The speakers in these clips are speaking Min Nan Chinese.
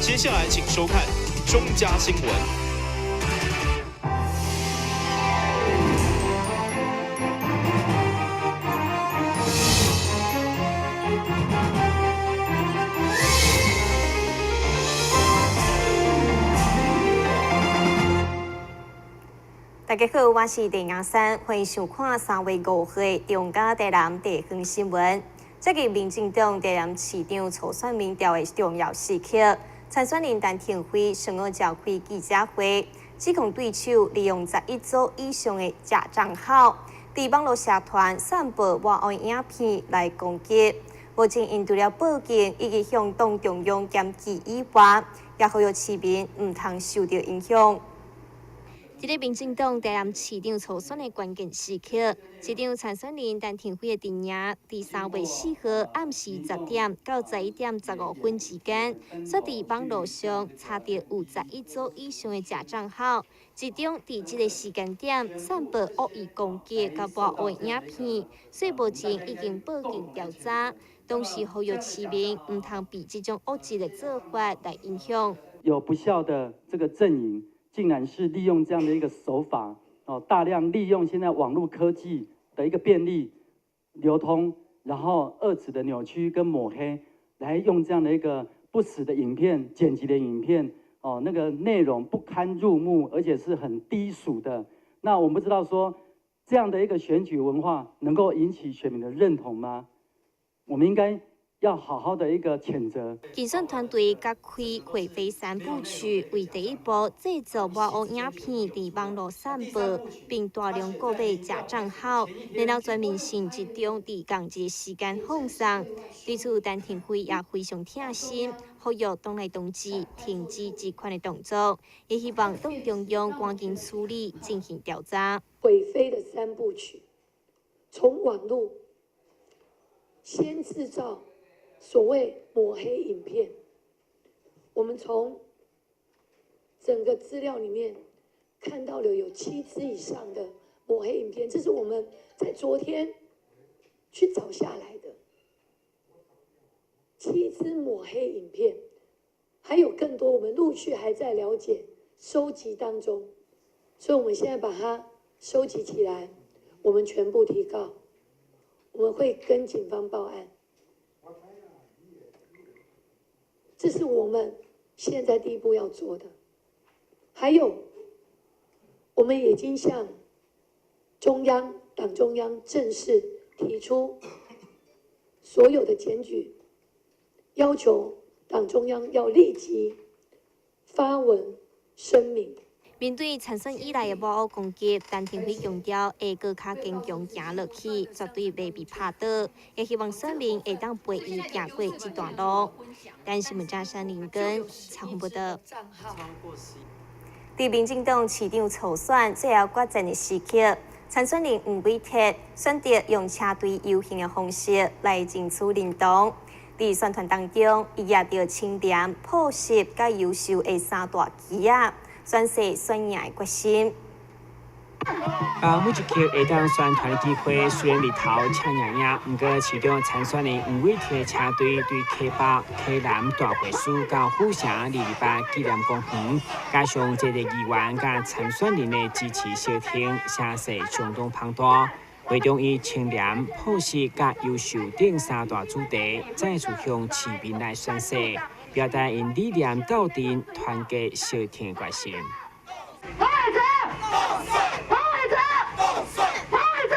接下來請收看中嘉新聞。大家好，我是鄭雅珊，歡迎收看3月5號的中嘉台南地方新聞。這個民進黨台南市長初選民調的重要時刻，參選人陳亭妃上午召開記者會，指控對手利用11組以上的假帳號，佇網路社團散播抹黑影片來攻擊。目前𪜶除了報警以及向黨中央檢舉以外，也呼籲市民毋通受著影響。佇咧民進黨台南市長初選的關鍵時刻，市長參選人陳亭妃的陣營，佇3月4號暗時10點到11點15分之間，煞佇網路上查著有11組以上的假帳號，集中佇這个時間點散播惡意攻擊佮抹黑影片，所以目前已經報警調查。同時呼籲市民毋通被這種惡質的做法來影響。有不肖的這個陣營，竟然是利用這樣的一個手法，哦，大量利用現在網絡科技的一個便利流通，然後惡質的扭曲跟抹黑，來用這樣的一個不實的影片、剪輯的影片，哦，那個內容不堪入目，而且是很低俗的。那我們不知道說，這樣的一個選舉文化能夠引起選民的認同嗎？我們應該要好好的一個譴責。競選團隊共開毀妃三部曲為第一步，製作抹黑影片佇網路散播，並大量購買假帳號，然後全面性集中佇仝一个時間放送。對此，陳亭妃也非常痛心，呼籲黨內同志停止這款的動作，也希望黨中央趕緊處理，進行調查。毀妃的三部曲，從網路先製造所謂抹黑影片，我們從整個資料裡面看到了有7支以上的抹黑影片，這是我們在昨天去找下來的7支抹黑影片，還有更多，我們陸續還在了解、收集當中，所以我們現在把它收集起來，我們全部提告，我們會跟警方報案。這是我們現在第一步要做的。還有，我們已經向中央、黨中央正式提出所有的檢舉，要求黨中央要立即發文聲明。面對產生以來的抹黑攻擊，陳亭妃強調會閣較堅強行落去，絕對袂被拍倒。也希望選民會當陪伊行過這段路。台新聞張山林根采訪報導。佇民進黨市長初選最後決戰的時刻，參選人黃偉哲選擇用車隊遊行的方式來爭取認同。佇宣傳當中，伊舉著清廉、樸實佮優秀的三大旗仔，宣示選贏的決心。把每一刻會當宣傳的機會，雖然日頭赤炎炎，毋過市長參選人黃偉哲的車隊對溪北、溪南、大桧樹到府城228紀念公園，加上這个議員佮參選人的支持相挺，聲勢相當龐大。會中以清廉、樸實佮優秀等三大主題，再次向市民來宣示，表達𪜶理念鬥陣、團結相挺的決心。黃偉哲，黃偉哲，黃偉哲。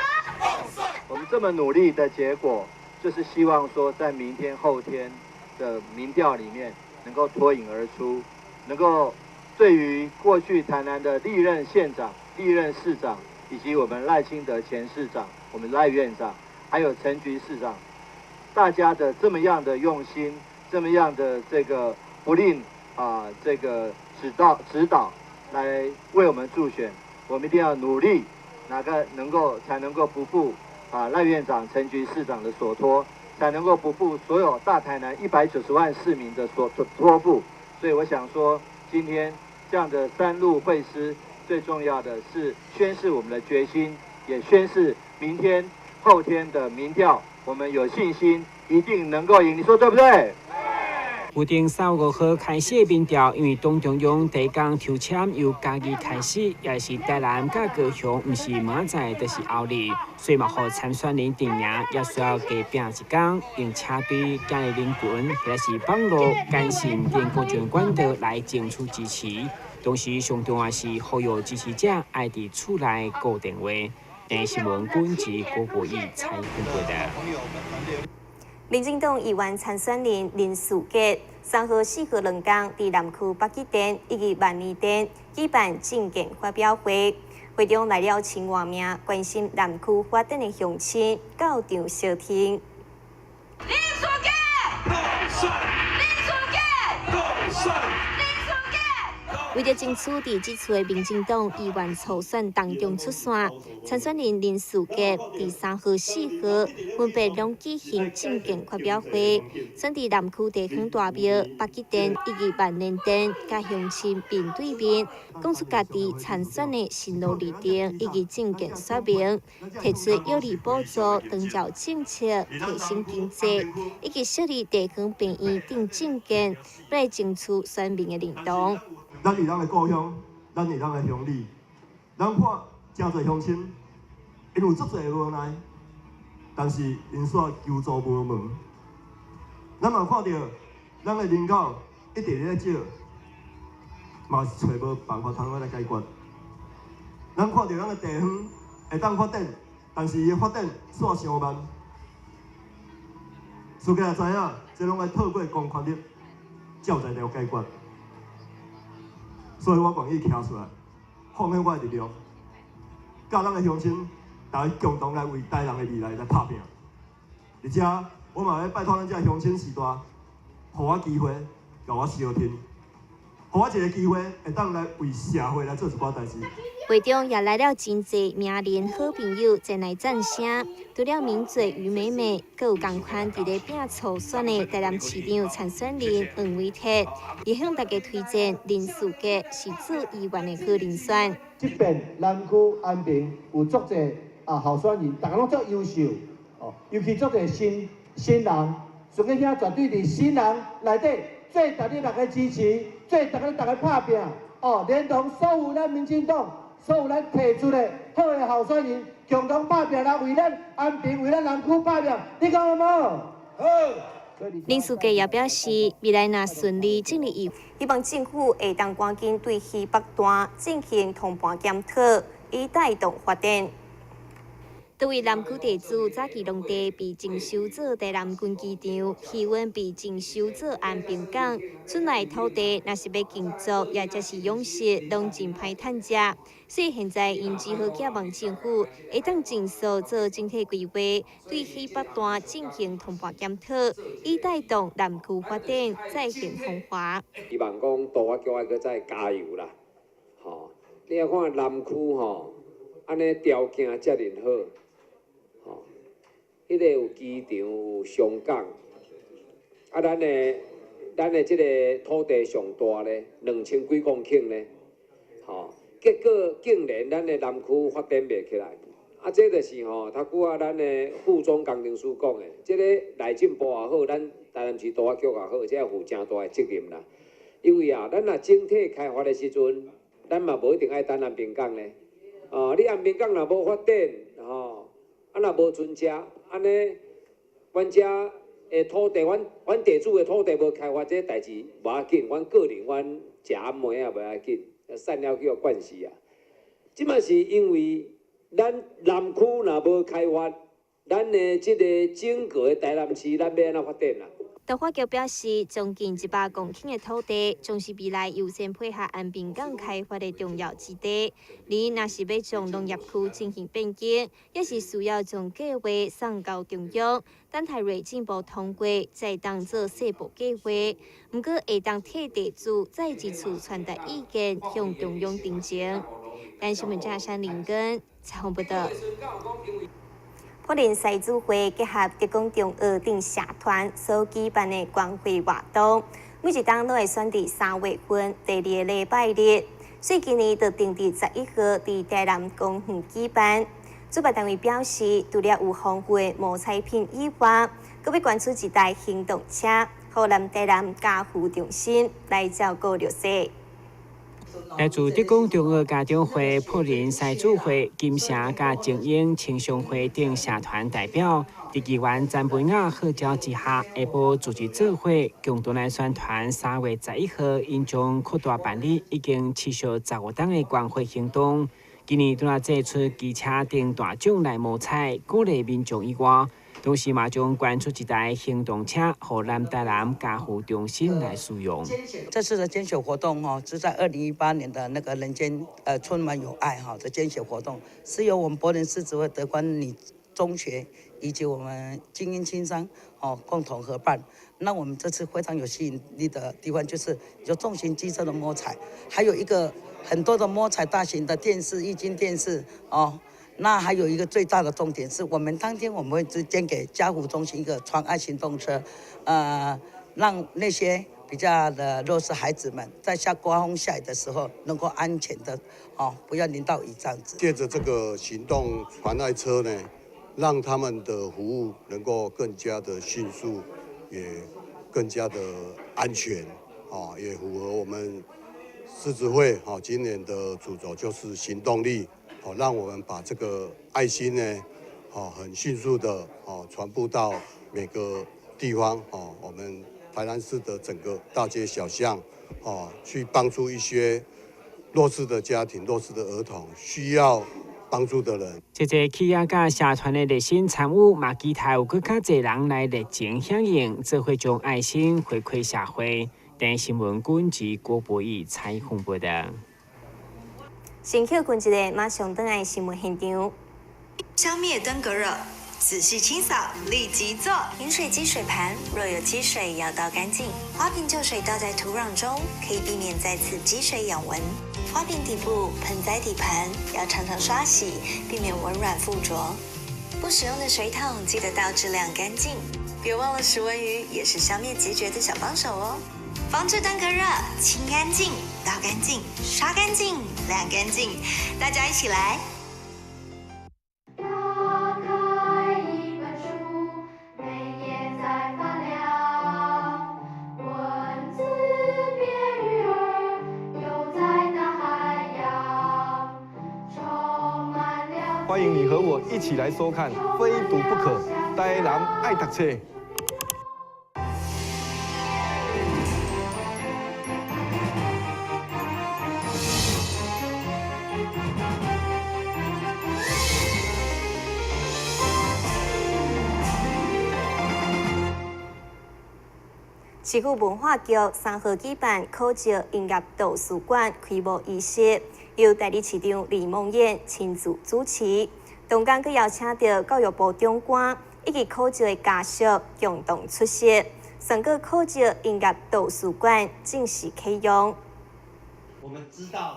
我們這麼努力的結果，就是希望說，在明天、後天的民調裡面，能夠脫穎而出，能夠對於過去台南的歷任縣長、歷任市長，以及我們賴清德前市長、我們賴院長，還有陳菊市長，大家的這麼樣的用心，這麼樣的這個不吝啊，這個指導來為我們助選，我們一定要努力，哪個能夠才能夠不負啊賴院長、陳菊市長的所託，才能夠不負所有大台南190萬市民的所託付。所以我想說，今天這樣的三路會師，最重要的是宣示我們的決心，也宣示明天、後天的民調，我們有信心一定能夠贏。你說對不對？預定3月5號開始的民調，因為黨中央提供抽籤由嘉義開始，也是台南佮高雄，毋是明仔載，就是後日，所以嘛，予參選人陣營也需要加拚一工，用車隊行入人群，或者是網路、簡訊等各種管道來爭取支持。同時，上重要是呼籲支持者愛佇厝內顧電話。電視新聞軍及郭國義採訪報導。民進黨議員參選人林士傑3號、4號兩工佇南區北基店以及萬年店舉辦政見發表會，會中來了千外名關心南區發展的鄉親到場相聽。林士傑，林士傑，林士傑。為著爭取佇這次的民進黨議員初選當中出線，參選人林士傑佇3號、4號分別攏舉行政見發表會，選佇南區地方大廟、北基殿以及萬年殿，佮鄉親面對面，講出家己參選的心路歷程以及政見說明，提出有利補助、長照政策、提升經濟，以及設立地方病院等政見，來爭取選民的認同。咱佇咱的故鄉，咱佇咱的鄉里，咱看誠濟鄉親，𪜶有足濟的無奈，但是𪜶煞求助無門。咱嘛看著咱的人口一直咧少，嘛是揣無辦法通來解決。咱看著咱的地方會當發展，但是伊的發展煞傷慢。士傑也知影，這攏愛透過公權力，才有才調解決。所以我願意徛出來，奉獻我的力量，佮咱的鄉親，大家共同來為台南的未來來拍拚。而且，我嘛欲拜託咱這鄉親序大，予我機會，共我相挺，予我一個機會，會當來為社會來做一寡代誌。會中也來了真濟名人好朋友前來讚聲，除了名嘴余美美，閣有仝款佇咧拚初選的台南市長參選人黃偉哲，也向大家推薦林士傑是做議員的好人選。這邊南區安平有足濟啊候選人，逐个攏足優秀，哦，尤其足濟新新人，所以遐絕對佇新人內底，做逐日大家支持，做逐日大家拍拚，哦，連同所有咱民進黨。所有咱提出的好的候選人，共同拍拚來為咱安平、為咱南區拍拚，你講好無？好。林士傑也表示，未來若順利進入議，希望政府會當趕緊對溪北段進行通盤檢討，以帶動發展。佗位南區地主早期農地被徵收做台南軍機場，氣溫被徵收做安平港，村內土地若是欲耕作，抑者是養殖，攏真歹趁食。所以現在𪜶只好寄望政府會當盡速做整體規劃，對溪北段進行通盤檢討，以帶動南區發展再現風華。希望講都發局愛閣再加油啦，吼！你仔看南區吼，按呢條件遮爾好。彼個有機場，有商港，啊，咱的這個土地上大咧，2000幾公頃咧，吼，結果竟然咱的南區發展袂起來，啊，這就是吼，頭拄仔咱的副總工程師講的，這个內政部也好，咱台南市都發局也好，這負誠大的責任啦。因為啊，咱若整體開發的時陣，咱嘛無一定愛等安平港咧，哦，你安平港若無發展，吼，啊若無船隻。按呢，阮遮的土地，阮地主的土地無開發，這代誌無要緊。阮個人，阮食暗暝也無要緊，散了去予灌死啊！這馬是因為咱南區若無開發，咱的這個整個的台南市，咱欲按怎發展啊？都發局表示，將近100公頃的土地，將是未來優先配合安平港開發的重要之地。你若是欲將農業區進行變更，也是需要將計劃送交中央，等待內政部通過，再當做細部計劃。毋過會當替地主再一次傳達意見，向中央陳情。台新聞記者林根採訪報導。柏林獅子會結合德廣中學等社團所舉辦的關懷活動，每一冬攏會選佇3月份第二个禮拜日，所以今年就定佇11號佇台南公園舉辦。主辦單位表示，除了有豐富的募彩品以外，閣欲捐出一台行動車，予南台南家扶中心來照顧弱勢。來自德光中學家長會、柏林獅子會、金城佮精英青商會等社團代表，佇議員詹培雅號召之下，下晡組織做伙，共同來宣傳3月11號，𪜶將擴大辦理已經持續15冬的關懷行動。今年除了祭出機車等大獎來摸彩，鼓勵民眾以外，同時嘛將捐出一台行動車，予南台南家扶中心來使用。這次的捐血活動，哈，是在2018年的那個人間，充滿有愛，哈的捐血活動，是由我們柏林獅子會德光女中學以及我們精英青商，哦，共同合辦。那我們這次非常有吸引力的地方，就是有重型機車的摸彩，還有一個很多的摸彩大型的電視、液晶電視，哦。那還有一個最大的重點是，我們當天我們會捐給家扶中心一個傳愛行動車，讓那些比較的弱勢孩子們在下刮風下雨的時候能夠安全的哦，不要淋到雨這樣子。借著這個行動傳愛車呢，讓他們的服務能夠更加的迅速，也更加的安全，啊，也符合我們獅子會哈今年的主軸就是行動力。好，讓我們把這個愛心呢，很迅速的哦傳播到每個地方哦，我們台南市的整個大街小巷，哦，去幫助一些弱勢的家庭、弱勢的兒童需要幫助的人。這個企業佮社團的熱心參與，嘛期待有閣較濟人來熱情響應，做伙將愛心回饋社會。電視新聞軍及郭博義採訪報道。先歇睏一下，馬上轉來新聞現場。消滅登革熱，仔細清掃，立即做。飲水機水盤若有積水，要倒乾淨。花瓶舊水倒在土壤中，可以避免再次積水養蚊。花瓶底部、盆栽底盤要常常刷洗，避免蚊卵附着。不使用的水桶記得倒置晾乾淨。別忘了食蚊魚也是消滅孑孓的小幫手哦。防治登革熱，清乾淨，倒乾淨，刷乾淨，晾乾淨，大家一起來。打開一本書，每頁在發亮，文字變魚兒，游在大海洋，充滿了。歡迎你和我一起來收看《非讀不可》，台南愛讀冊。市府文化局3號舉辦考石音樂圖書館開幕儀式，由代理市長李孟諺親自主持。同工閣邀請著教育部長官以及考石的家屬共同出席，宣告考石音樂圖書館正式啟用。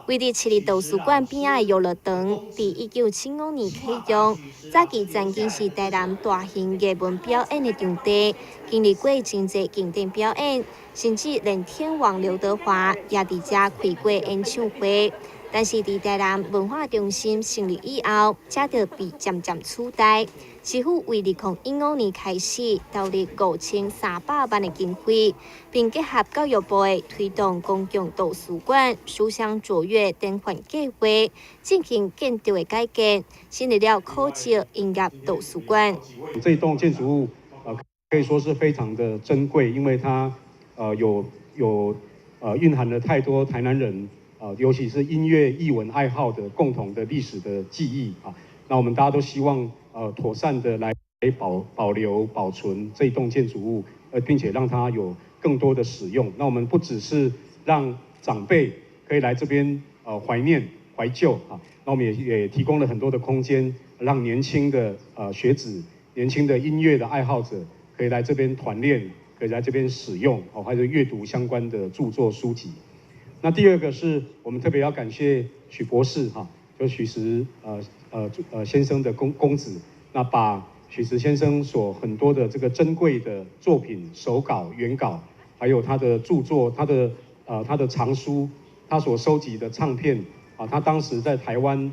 位佇市立圖書館邊仔的遊樂場，佇1975年啟用。早期曾經是台南大型藝文表演的場地，經歷過真濟經典表演，甚至連天王劉德華也佇遮開過演唱會。但是佇台南文化中心成立以後，遮就被漸漸取代。市府為2015年開始投入5300萬的經費，並結合教育部的推動公共圖書館、書香卓越典範計劃，進行建築的改建，成立了考石音樂圖書館。這棟建築物，可以說是非常的珍貴，因為它，有蘊含了太多台南人，尤其是音樂藝文愛好的共同的歷史的記憶啊。那我們大家都希望，妥善的來保留、保存這棟建築物，並且讓它有更多的使用。那我們不只是讓長輩可以來這邊，懷念、懷舊啊，那我們也提供了很多的空間，讓年輕的學子、年輕的音樂的愛好者可以來這邊團練，可以來這邊使用，哦，或者閱讀相關的著作書籍。那第二個是我們特別要感謝許博士哈，就許石先生的公子，那把許石先生所很多的這個珍貴的作品手稿、原稿，還有他的著作、他的藏書、他所收集的唱片啊，他當時在台灣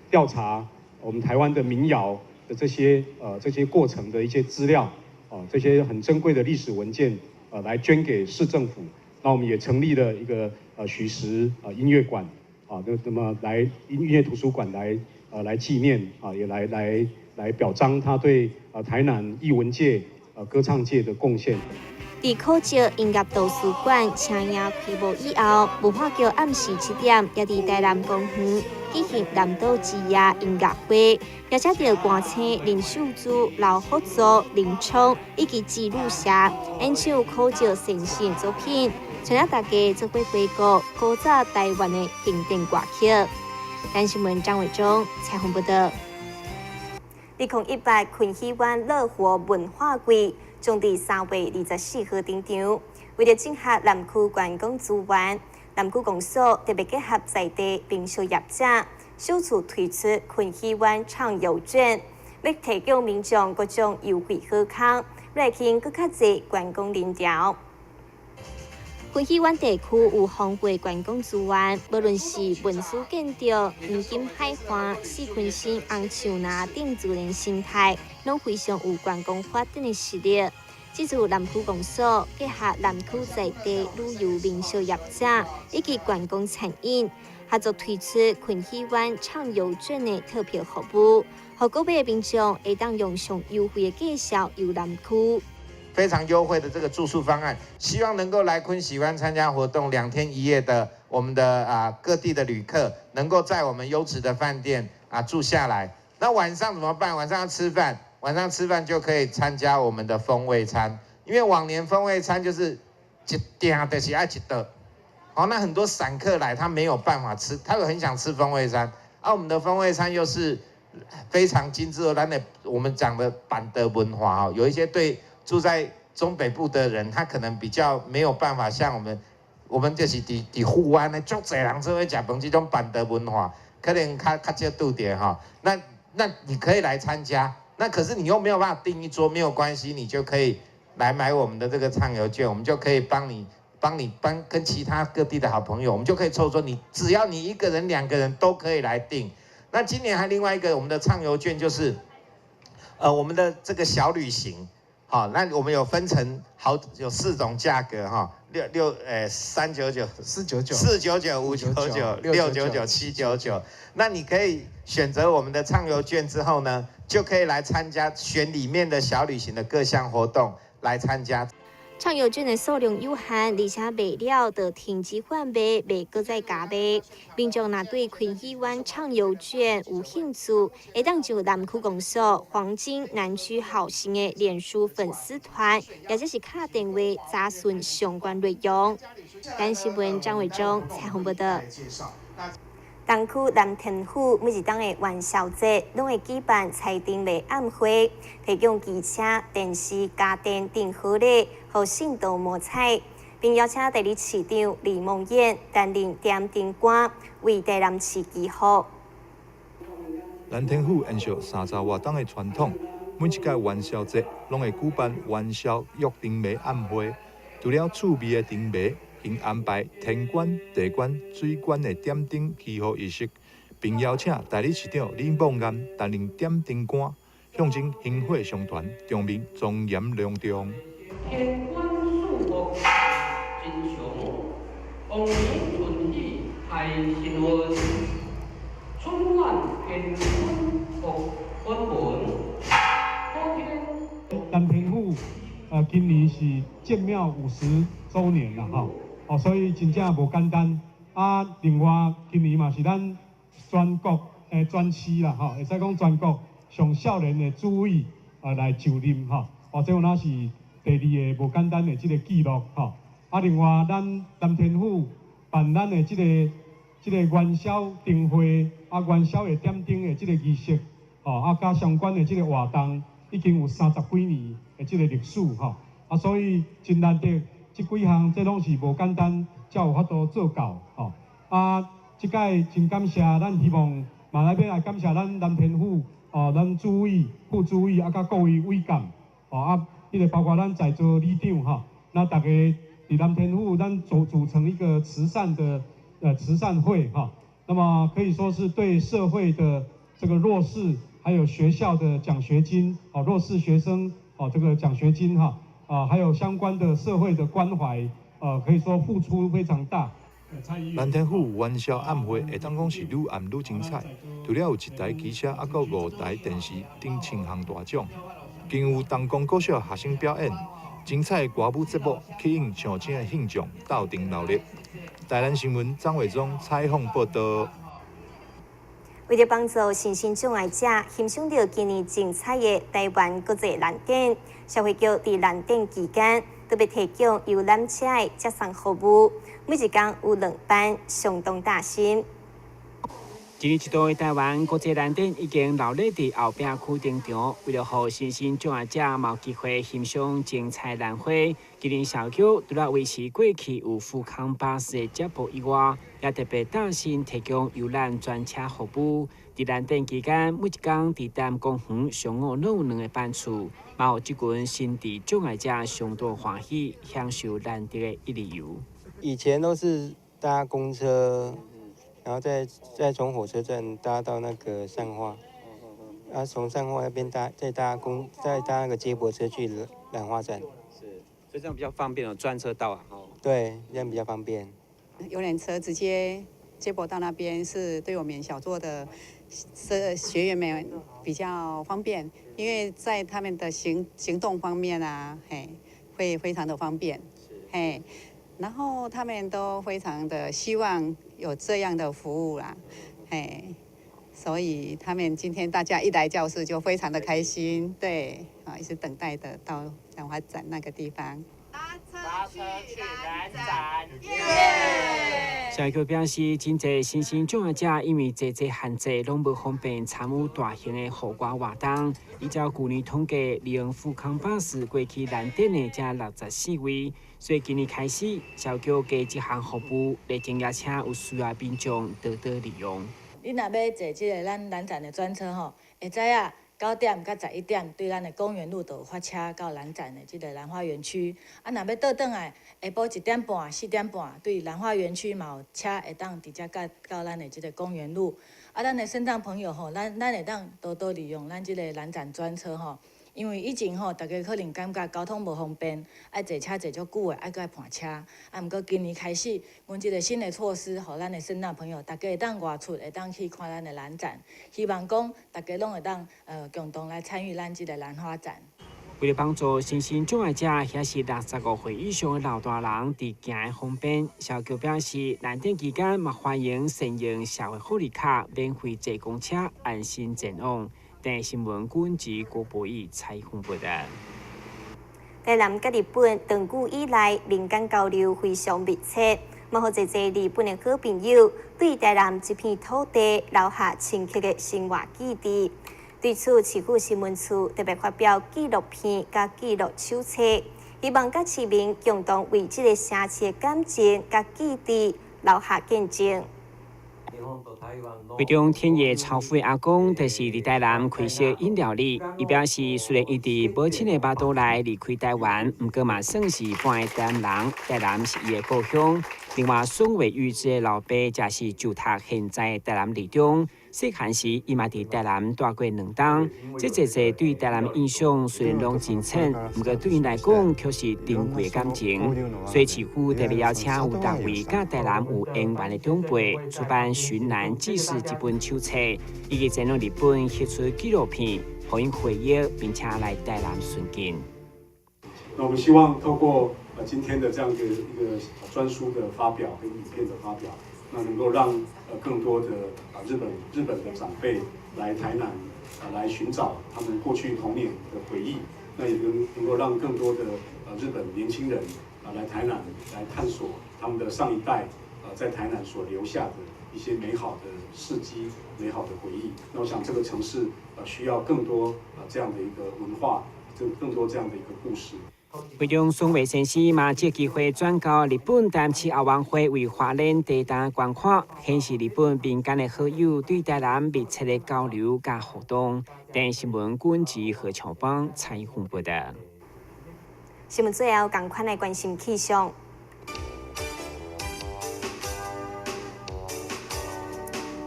調查我們台灣的民謠的這些過程的一些資料啊，這些很珍貴的歷史文件。來捐給市政府。那我們也成立了一個許時音樂館，啊，那麼來音樂圖書館來紀念啊，也來表彰他對台南藝文界、歌唱界的貢獻。佇考石音樂圖書館青影開幕以後，文化局暗時7點，也佇台南公園舉行南島之夜音樂會，邀請著歌星林秀珠、劉福助、林聰以及紀露霞演唱考石先生作品，帶領大家做伙回顧古早台灣的經典歌曲。台新聞張偉忠採訪報導。2018昆喜灣樂活文化季將佇3月24號登場。為著整合南區觀光資源，南區公所特別結合在地民宿業者，首次推出昆喜灣暢遊券，欲提供民眾各種優惠好康，來吸引閣較濟觀光人潮。昆喜灣地區有豐富的觀光資源，無論是文史建築、黃金海岸、四坤星、紅樹林等自然生態，攏非常有觀光發展的實力。這次南區公所結合南區在地旅遊民宿業者以及觀光餐飲，合作推出昆喜灣暢遊券的特別服務，予購買的民眾會當用上優惠的價錢遊南區。非常優惠的這個住宿方案，希望能夠來昆喜灣參加活動2天1夜的我們的各地的旅客，能夠在我們優質的飯店住下來。那晚上怎麼辦？晚上要吃飯，晚上吃飯就可以參加我們的風味餐，因為往年風味餐就是一訂就是愛一桌，好，那很多散客來他沒有辦法吃，他又很想吃風味餐，啊，我們的風味餐又是非常精緻的，咱我們講的辦桌文化哦，有一些對住在中北部的人，他可能比較沒有辦法像我們，我們就是佇富灣的，足濟人做伙食飯這種辦桌文化，可能較少拄著哈。那你可以來參加，那可是你又沒有辦法訂一桌，沒有關係，你就可以來買我們的這個暢遊券，我們就可以幫你幫你幫跟其他各地的好朋友，我們就可以湊桌，你只要你一個人、兩個人都可以來訂。那今年還另外一個我們的暢遊券就是，我們的這個小旅行。好，那我們有分成好有四種價格哈，六六399 499 499 599 699 799，那你可以選擇我們的暢遊券之後呢，就可以來參加選裡面的小旅行的各項活動來參加。暢遊券的數量有限，而且賣了就停止販賣，袂閣再加賣。民眾若對昆喜灣暢遊券有興趣，會當上南區公所黃金南區好行的臉書粉絲團，或者是敲電話查詢相關內容。台新聞張偉忠採訪報導。東區南天府每一冬的元宵節，攏會舉辦猜燈謎暗會，提供機車、電視、家電等好禮，予信徒摸彩，並邀請代理市長李孟諺擔任點燈官，為台南市祈福。南天府延續30外冬的傳統，每一屆元宵節攏會舉辦元宵約燈謎暗會，除了趣味的燈謎，𪜶安排天官、地官、水官的點燈祈福儀式，並邀請代理市長李孟諺擔任點燈官，象徵薪火相傳，場面莊嚴隆重。天官賜福真祥，光年順喜開新運，春晚乾坤福滿門。南天府今年是建廟50週年啦，吼。哦，所以真正無簡單。啊，另外今年嘛是咱全國全市啦，吼，會使講全國上少年的主委來就任吼。哦，這有哪是第二个無簡單的這个記錄吼。啊，另外咱南天府辦咱的這个元宵燈會啊，元宵的點燈的這个儀式，吼，啊，佮相關的這个活動，已經有30幾年的這个歷史吼。啊，所以真難得。這幾項這攏是無簡單，才有法度做到吼。啊，這擺真感謝，咱希望嘛來欲來感謝咱南天府哦，咱主委、副主委啊，佮各位委幹哦啊，彼个包括咱在座里長吼，那逐家佇南天府，咱組成一個慈善的慈善會哈。那麼可以說是對社會的這個弱勢，還有學校的獎學金，哦，弱勢學生哦，這個獎學金哈。啊，還有相關的社會的關懷，可以說付出非常大。藍天府元宵暗會會當講是愈暗愈精彩，除了有一台機車，猶閣五台電視等千項大獎，更有東光國小學生表演精彩的歌舞節目，吸引上千的信眾鬥陣鬧熱。台南新聞張偉忠採訪報導。為著幫助身心障礙者欣賞著今年精彩的台灣國際蘭展，社會局佇蘭展期間特別提供遊覽車的接送服務，每一工有兩班，相當貼心。一年一度的台灣國際蘭展已經鬧熱佇後壁區登場，為著予身心障礙者嘛有機會欣賞精彩蘭花，今年社區除了維持過去有富康巴士的接駁以外，也特別貼心提供遊覽專車服務。佇蘭展期間，每一工佇台南公園上午攏有兩個班次，嘛予這群身智障礙者相當歡喜，享受難得的一日遊。以前都是搭公車。然後再從火車站搭到那個善化，啊，從善化那邊搭再搭公再搭那個接駁車去蘭花展。是，所以這樣比較方便哦，專車到啊。對，這樣比較方便。遊覽車直接接駁到那邊，是對我們小座的學員們比較方便，因為在他們的行動方面啊，嘿，會非常的方便，嘿。然後他們都非常的希望有這樣的服務啦，嘿，所以他們今天大家一來教室就非常的開心，對，啊，一直等待的到蘭花展那個地方。搭車去蘭展，耶！社區表示，真濟身心障礙者因為濟濟限制，攏無方便參與大型的戶外活動。依照舊年統計，利用富康巴士過去蘭展的才64位，所以今年開始，社區加這項服務，麗晶夜車有需要民眾多多利用。你若欲坐這个咱蘭展的專車吼，會知影9點到11點對咱的公園路就有發車到蘭展的這个蘭花園區。啊，若欲倒轉來，下晡1點半、4點半對蘭花園區嘛有車會當直接到咱的這个公園路。啊，咱的身障朋友吼，咱會當多多利用咱這个蘭展專車吼。因為以前吼，大家可能感覺交通無方便，愛坐車坐足久的，愛閣愛盤車。啊，毋過今年開始，阮這個新的措施，予咱的身障朋友，大家會當外出，會當去看咱的蘭展。希望講大家攏會當共同來參與咱這個蘭花展。為了幫助身心障礙者，抑是65歲以上的老大人，佇行的方便，社局表示，蘭展期間嘛歡迎善用社會福利卡，免費坐公車，安心前往。電視新聞郭志郭博義採訪報導。台南佮日本長久以來民間交流非常密切，嘛予濟濟日本的好朋友對台南這片土地留下深刻的生活記憶。對此，市府新聞處特別發表紀錄片佮記錄手冊，希望佮市民共同為這个城市的感情佮記憶留下見證。其中天野朝富的阿公，就是佇台南開設飲料里。伊表示，雖然伊佇母親的腹肚內離開台灣，毋過嘛算是半個台南人，台南是伊的故鄉。另外，孫偉玉這个老爸，則是就讀現在台南二中。細漢時，伊嘛佇台南蹛過兩冬。這濟濟對台南印象雖然攏真淺，毋過對𪜶來講卻是珍貴感情。所以市府特別邀請有逐位佮台南有淵源的長輩，出版《尋南紀事》這本手冊，以及前往日本拍出紀錄片，予𪜶回憶，並且來台南巡境。那我們希望透過今天的這樣一個專書的發表跟影片的發表，那能夠讓更多的日本的長輩來台南來尋找他們過去童年的回憶，那也能夠讓更多的日本年輕人來台南來探索他們的上一代在台南所留下的一些美好的事蹟、美好的回憶。那我想這個城市需要更多這樣的一個文化，更多這樣的一個故事。會中孫偉先生嘛藉機會轉交日本台南市後援會為花蓮地單捐款，顯示日本民間的好友對台南密切的交流佮互動。電視新聞軍事何長邦採訪報導。新聞最後，仝款來關心氣象。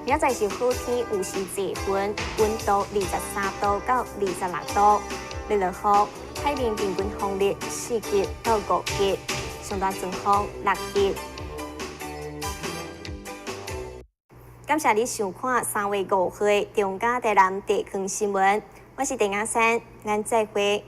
明仔載是好天，有時濟雲，溫度23度到26度。欲落雨，海面平均風力4級到5級，上大陣風6級。感謝你收看3月5號的中嘉台南地方新聞，我是鄭雅珊，咱再會。